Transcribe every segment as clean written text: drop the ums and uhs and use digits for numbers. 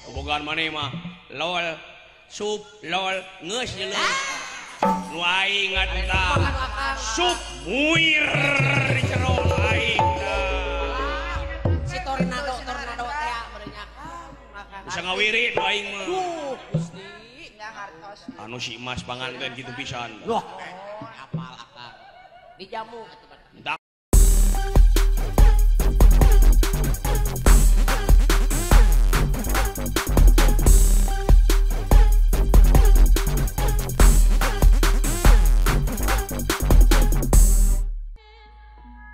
Bobogohan maneh mah lol sup lol geus jeuleuh. Nu aing atuh sup muir jero aing. Si tornado tornado teh meureun nya. Bisa ngawirid nu aing mah. Duh, Gusti nya hartos. Anu si Imas panganten kitu pisan. Loh, apal akang. Dijamu atuh.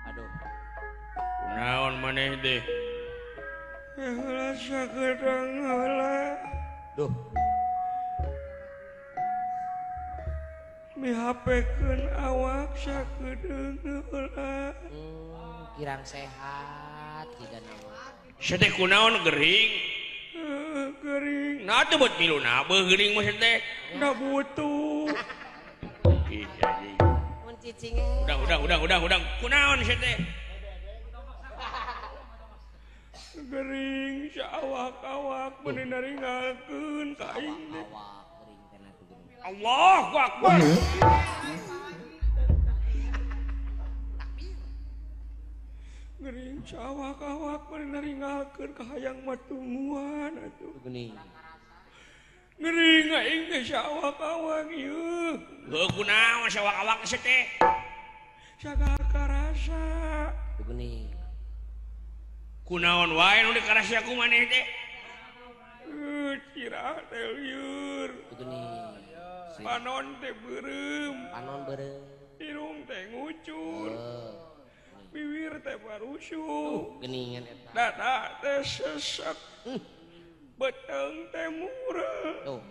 Aduh. Kunaon maneh teh? Heula sakedeung heula. Duh. Mihapekeun awak sakedeung heula. Kirang sehat jiga nama. Sia teh kunaon gering? Gering. Nah teu beut milu nabeuh gering mah sia teh. Da butuh. Ih anjing. Mun cicing. Udah. Kunaon sia teh? Gering saawak-awak bener naringalkeun ka aing teh. Allahu Akbar. Gering saawak-awak bener naringalkeun ka hayang matunguan atuh. Geuning. Gering aing teh saawak-awak ieu. Heuh kunaon saawak-awak sia teh? Sagala karasa. Geuning. Kunaon wae nu dikarasa ku maneh teh? Sirah teh lieur. Geuning. Panon teh beureum. Panon beureum. Irung teh ngucur. Bibir teh barusuh. Geuningan eta. Dada teh sesek. Beuteung teh mureuh. Tuh.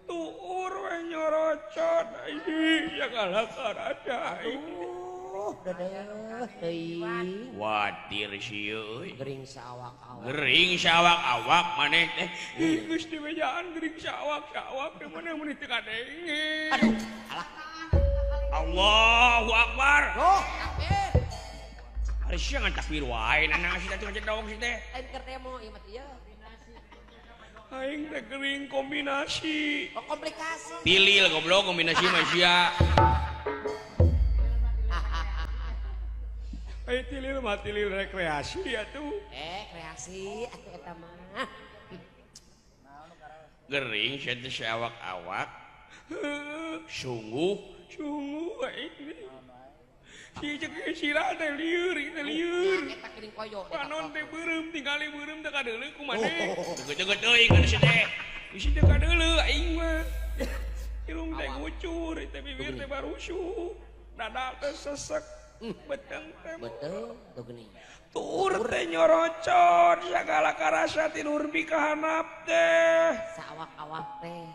Tuur we nyorocot ih sagala karasa aing. Dedeh teuing. Watir sieun euy. Gering saawak-awak. Gering saawak-awak maneh teh. Ih geus dibejaan gering saawak-awak teh maneh mun teu kadenge. Aduh, alah. Allahu Akbar. Oh, takbir. Ari sia ngan takbir wae nana si teh ngacedong si teh. Lain keur demo ieu mah ieu. Aing teh gering kombinasi. Oh, komplikasi. Tilil goblok kombinasi mah sia. Ayo tilil mah tilil rekreasi atuh. Kreasi atuh eta mah. Gering sia teh saawak-awak. Sungguh, sungguh aing teh. Si ceuk sirah teh lieur, teh lieur. Eta gering koyo. Panon teh beureum tingali beureum teh kadeuleu ku maneh. Deukeut-deukeut euy kana sia teh. Bisi teh kadeuleu aing mah. Irung teh ngucur, teh bibir teh barusuh. Dada teh sesek. Beteng teh betul tuh geuning. Tuur teh nyorocot sagala karasa tidur bikahanap teh. Saawak-awak teh.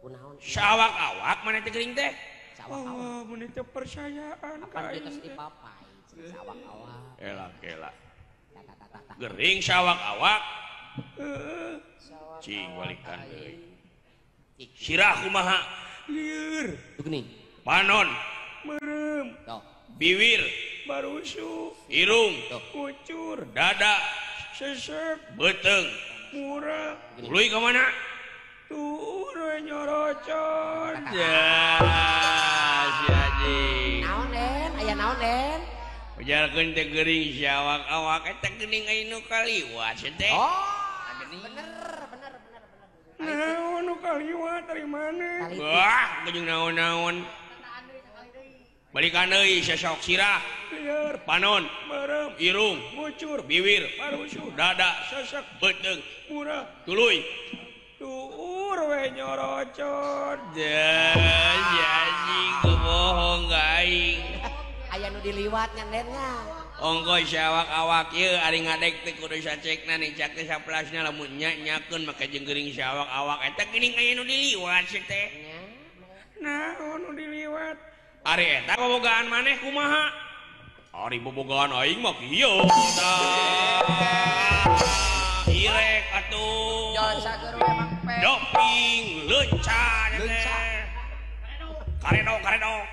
Kunaon? Saawak-awak maneh teh geuning teh? Saawak-awak. Oh, mun teh percayaan ka aing. Geus dipapai saawak-awak. Elak elak. Gering saawak-awak. Heeh. Cing balikan deui. Sirah kumaha? Lieur. Tuh geuning. Panon. Merem. Bibir barusuh, irung kucur, dada sesek, beuteung murah. Tuluy ka mana? Tuur we nyorocot. Ya, si anjing. Naon Den? Aya naon Den? Ujarkeun teh geuring si awak-awak eta geuning aya nu kaliwat sia teh. Oh, bener. Naon nu kaliwat dari mana? Wah, geuning naon-naon. Balikan deui sesok sirah, lieur, panon, beureum, irung, ngucur, bibir, barusuh, dada, sesek, beuteung, murah, tuluy. Tuur we nyorocot. Ya, si anjing kebohong ka aing. Aya nu diliwat nya Den nya. Ongko si awak-awak ieu ari ngadek teh kudu sacekna nicak teh saplasna lamun nya nyakeun make jeung geuring si awak-awak eta geuning aya nu diliwat si teh. Naon nu diliwat? Ari eta bobogaan maneh kumaha? Ari bobogaan aing mah kieu tah. Irek atuh. Jol sageuru emang pe. Doping leunca teh. Karedo karedo.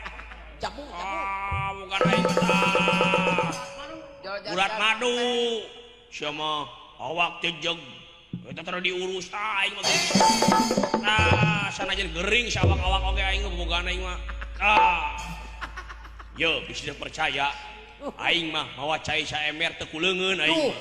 Jamu jamu. Ah, bukan aing tah. Urat madu. Sia mah Awak jejeg. Eta tara diurus tah aing mah. Tah sanajan gering sawak-awak oge aing bobogohan aing mah. Ah. Yo bisa percaya aing mah mawa cai saember teu kuleungeun aing.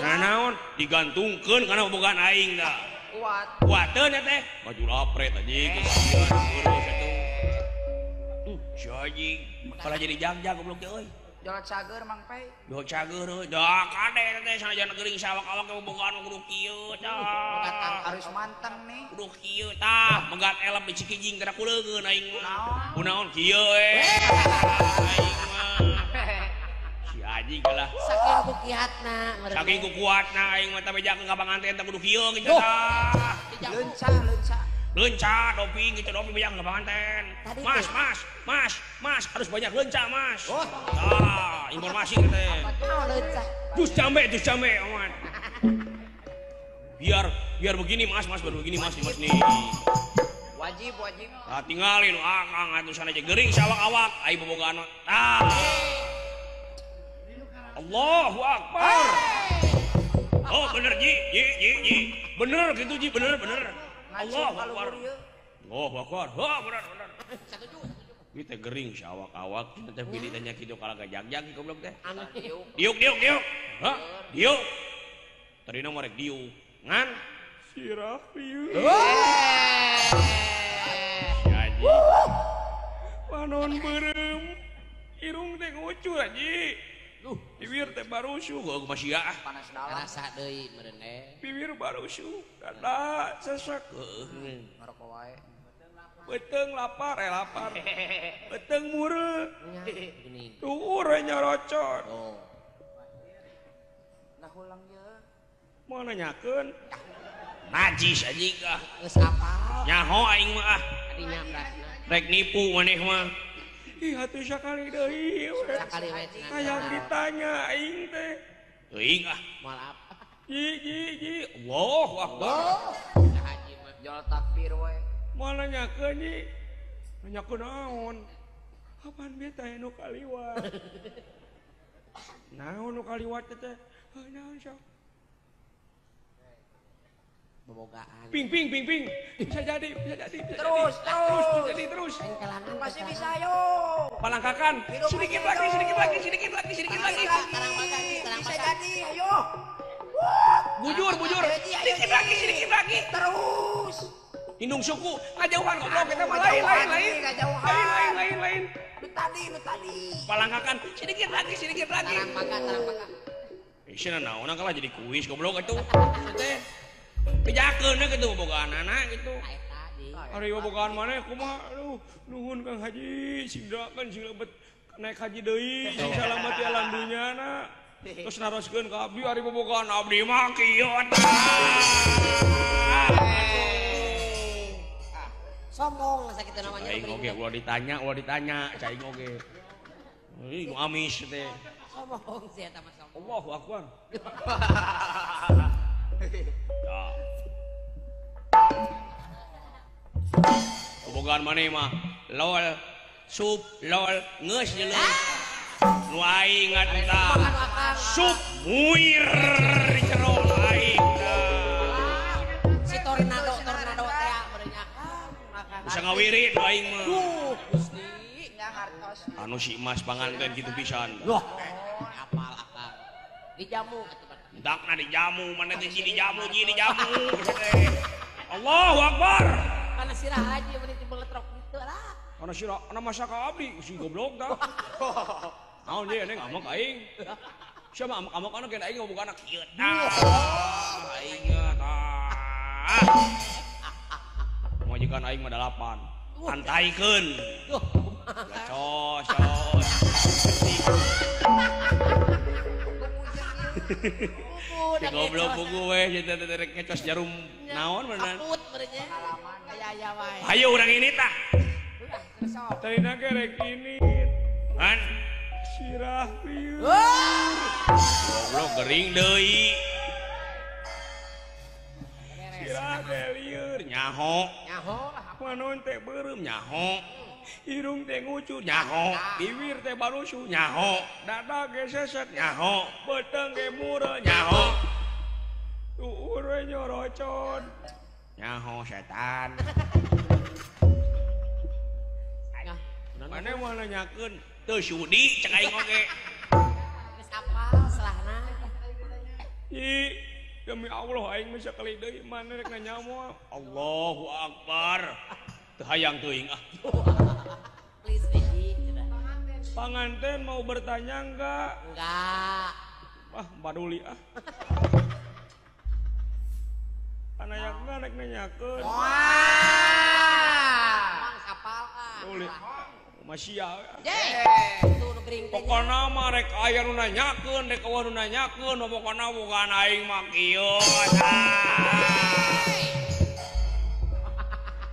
Karena naon digantungkeun kana bobogohan aing tah. Kuat. Kuateun ya teh. Maju lapret anjing kesian urus atuh. Si anjing kalah jadi jagjag goblok teh euy. Jol cager Mang Pei. Jol cager euy. Da kade teh sanajan gering sawak-awak bobogohan kudu kieu tah. Harus manteng nih. Kudu kieu tah, megat elep di Cikijing kana kuleungeun aing mah. Kunaon kieu we. Aing mah. Si anjing kalah. Saking kukiatna. Saking kukuatna aing mah teh bejakeun ka panganten teh kudu kieu kitu tah. Leunca, leunca. Lenca, doping gitu, doping banyak nggak panganten. Mas, mas, mas, mas, harus banyak lenca, mas. Oh. Ah, informasi gitu. Jus jambe, oman. Biar begini, mas, mas, baru begini, mas, mas nih. Wajib, wajib. Nah, tinggalin, ah, kang, atuh sana aja gering sawak-awak, ai bobogohan. Ah. Allahu Akbar. Oh, bener ji, ji, ji, ji. Bener gitu ji, bener, bener. Allahu Akbar. Allahu Akbar. Ha, benar benar. Satuju. Ieu teh gering sawak-awak kita teh pilih tanya kitu kalah gajagjag goblok teh. Diuk diuk diuk. Ha, diuk. Tadina mah rek diuk. Ngan sirah lieu. Si anjing. Panon beureum. Irung teh ngucur anjing. Duh, bibir teh barusuh gua masih ah. Panas dalam. Rasa deui meureun eh. Bibir barusuh, dada sesek. Heeh. Ngarokok wae. Beuteung lapar, lapar. Beuteung mureu. Geuning. Tuur we nyorocot. Oh. Nah ulang ye. Moal nanyakeun. Najis anjing ah. Geus apal. Nyaho aing mah ah. Kadinya berasna. Rek nipu maneh mah. Ih atuh sakali deui we. Sakali we cenah. Hayang ditanya aing teh. Teuing ah. Moal apa. Ji ji ji. Allahu Akbar. Haji mah jol takbir we. Moal nanyakeun ji. Nanyakeun naon? Apaan beta nu kaliwat? Naon nu kaliwat teh? Heuh naon sok? Bobogaan. Ping ping ping ping. Bisa jadi, bisa jadi. Bisa terus, jadi. Terus, bisa jadi terus. Pasti bisa ayo. Palangkakan. Sedikit lagi, sedikit lagi, sedikit lagi, sedikit lagi. Bisa jadi, ayo. Bujur, bujur. Sedikit lagi, sedikit lagi. Terus. Indung suku, ngajauhan goblok kita mah lain, lain, lain. Lain, lain, lain, lain. Lu tadi, lu tadi. Palangkakan, sedikit lagi, sedikit lagi. Tarang pakan, tarang pakan. Ih, naon kalah jadi kuis goblok atuh. Teh. Bejakeun we kitu bobogohan anak gitu. Ari bobogohan maneh kumaha aduh nuhun Kang Haji sing doakeun sing lebet naik haji deui sing salamet di alam dunyana. Terus naroskeun ka abdi ari bobogohan abdi mah kieu tah. Sombong sakitu namanya. Aing oge ulah ditanya cai oge. Euy nu amis teh. Sombong sia eta mah sombong. Allahu Akbar. Tah. Bobogohan maneh mah lol sup lol geus jeuleuh. Nu aing atuh sup muir jero aing tah. Si tornado tornado teh meureun nya. Bisa ngawirid aing mah. Duh, Gusti. Nya hartos. Anu si Mas panganten kitu pisan. Loh, apal akal. Dijamu atuh. Dakna dijamu, mana teh dijamu, ji dijamu. Allahu Akbar. Kana sirah haji mun dibeletrok kitu lah. Kana sirah, kana masa ka abdi si goblok tah. Naon ye neng amok aing. Sia mah amok-amok anu keun aing boga anak kieu tah. Aing tah. Majikan aing mah 8. Pantaikeun. Cos, cos. Si goblok buku weh teh teh ngecos jarum naon bener. Aput meureun aya aya wae. Hayu urang ini tah. Tadina ge rek ini. Ngan sirah lieur. Goblok gering deui. Sirah teh lieur nyaho. Nyaho lah. Panon teh beureum nyaho. Irung teh ngucur nyaho, bibir teh barusuh nyaho, dada ge sesek nyaho, beuteung ge mureu nyaho. Renyorocon. Nyaho setan. Mana mau nanyakeun? Teu sudi cek aing oge. Geus apal selahna. Ih, demi Allah aing mah sakali deui mana rek nanya moal. Allahu Akbar. Teu hayang teuing ah. Please Ji. Panganten mau bertanya enggak? Enggak. Wah, baduli ah. Anayakna rek nanyakeun. Wah. Mang apal ah. Duli. Masih ya. Pokona mah rek aya nu nanyakeun, rek eueuh nu nanyakeun, pokona bukan aing mah kieu.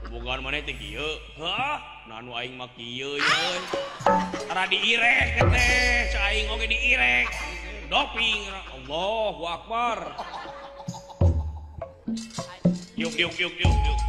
Bukan maneh teh kieu. Hah? Nah nu aing mah kieu ye. Tara diirek teh, cai aing oge diirek. Doping. Allahu Akbar. Yuk yuk yuk yuk yuk.